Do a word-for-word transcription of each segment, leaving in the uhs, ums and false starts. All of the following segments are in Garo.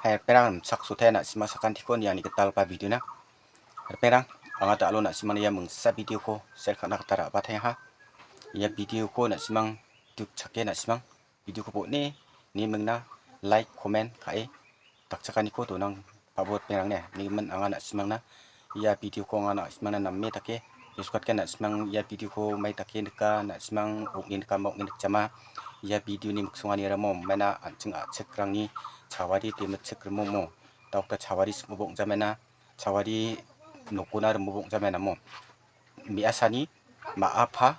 Hai, ripengrang, rimchaksotaia na·simang sakantiko niani gitalgipa video-na. Ripengrang, anga da·alo na·simangna ia mingsa video-ko share ka·na gita ra·bataengaha. Ia video-ko na·simang dukchake na·simang video-ko bo·ne, ni mingna like, comment ka·e dakchakaniko donang pabo ripengrang ne. Nigimin anga na·simangna ia video-ko anga na·simangna name dake newsgatgen, na·simang ia video-ko mai dake nika, na·simang ong·e nikama ong·e nikjama. Ia video-ni miksonganiramo maina an·ching a·chikrangni chawari temitchik rimomo, daokta chawari sing·oba ong·jamaina, chawari nokona rimoba ong·jamainamo. Me·asani ma·a pa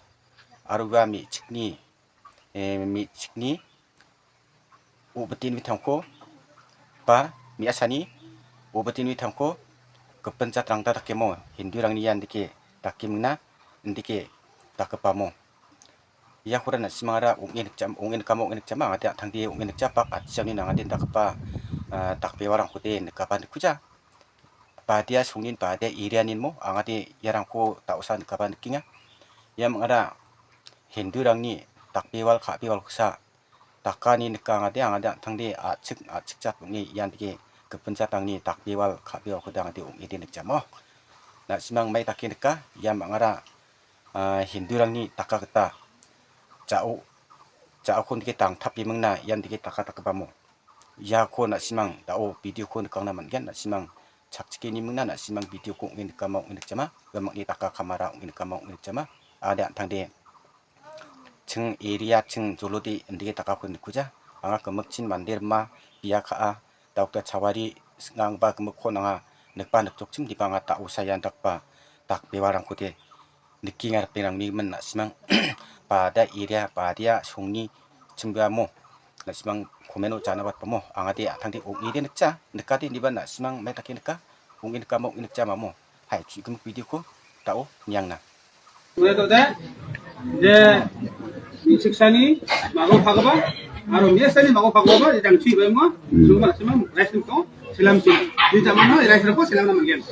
aro ua me·chikni eh, me·chikni o·bitin mitangko ba me·asani o·bitin mitangko gipin jatrangta dakemo Hindurangni ian dake dakemingna indike dakgipamo. Iakora na·simangara ong·e nikjam-, ong·e nikamo ong·e nikjama, angate an·tangde ong·e nikjabak, atchiani nangade dakgipa, ah, dakbewarangkode nikaba nikuja. Badia songnin badia area-ninmo angade iarangko da·osa nikaba nikenga. Ia mingara Hindurangni dakbewal ka·bewalkosa dakani nika angade, angade an·tangde a·chik, a·chik jat ong·e ian dike gipin jatrangni dakbewal ka·bewalkode angade ong·ede nikjamo. Na·simang mai dake nika, ia mingara, ah, Hindurangni daka gita ja·o, ja·okon dike dangtapemingna ian dike daka dakgipamo. Iako na·simang da·o video-ko nikangna man·gen, na·simang chakchike nimingna, na·simang video-ko ong·e nikama ong·e nikjama, ua mangni daka kamara ong·e nikama ong·e nikjama, ade an·tangde ching area ching jolode indike dakako nikuja. Anga gimikchin mande rima bia ka·a, daokta chawari sing·angba gimikko nanga nikba nikjokchim diba anga da·osa ian dakba dakbewarangkode nikenga ripengrangni gimin na·simang badia area badia songni chimbiamo na·simang comment-o janabatbamo angade an·tangde ong·ede nikja nikade indiba na·simang mai dake nika ong·e nikamo ong·e nikja mamo hai chu·gimik video-ko da·o niangna. Uno dode, je me·chiksani mago pagoba, aro me·asani mago pagoba, je jangchi ibaimo, suma suma rice-ko selam si. Di jamano rice-rangko selamna man·gen.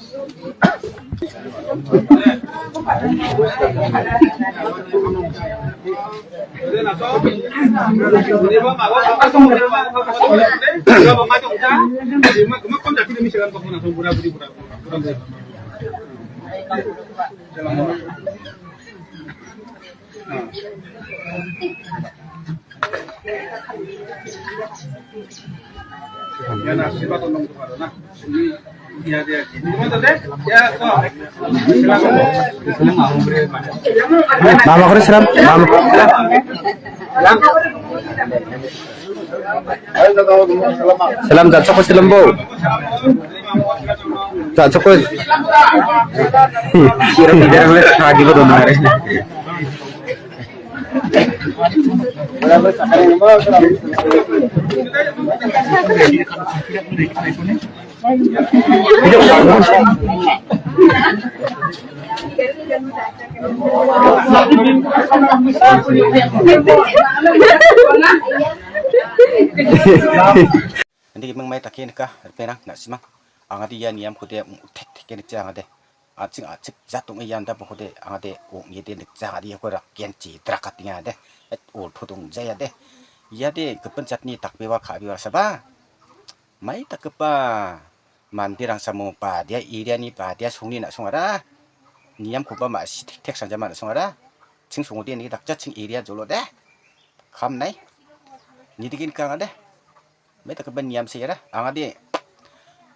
Mama kore salam, mama. Salam jachako salam bo. Jachako. Kira-kira lagi bodo mare. Indi giming mai dake nika, ripengrang, na·simang. Angade ia niamkode ong·tek teke nikja angade. A·chik a·chik jat ong·e ian da bokode angade ong·ede nikja angade iako rakianchi drakatenga de. Et olto dongjaya de. Iade gipin jatni dakbewa ka·bewa saba. Mai dakgipa manderang samo badia area-ni badia songni na·songara. Niamkoba ma·si tek tek sangjama na·songara. Ching songode nike dakja ching area jolo de. Kam nai. Nidike nika angade. Mai dakgipa niamse iara, angade.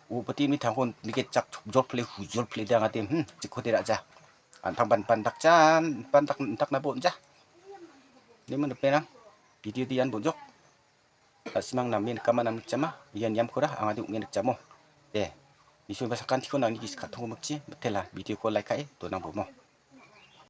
Upati mi tangkon nike chak chopjol pele hujol pele de angade, hmm, chikode ra·ja. Antang ban, ban dakja, ban dak, dakna bo on·ja. Nimin ripengrang, video de ian bonjok. Na·simang name nikama nam nikjama, ia niamkora angade ong·e nikjamo. De, nisoiba sakantiko nangni gisik ka·tongko mikchi, mitela, video-ko like ka·e, donang bomo.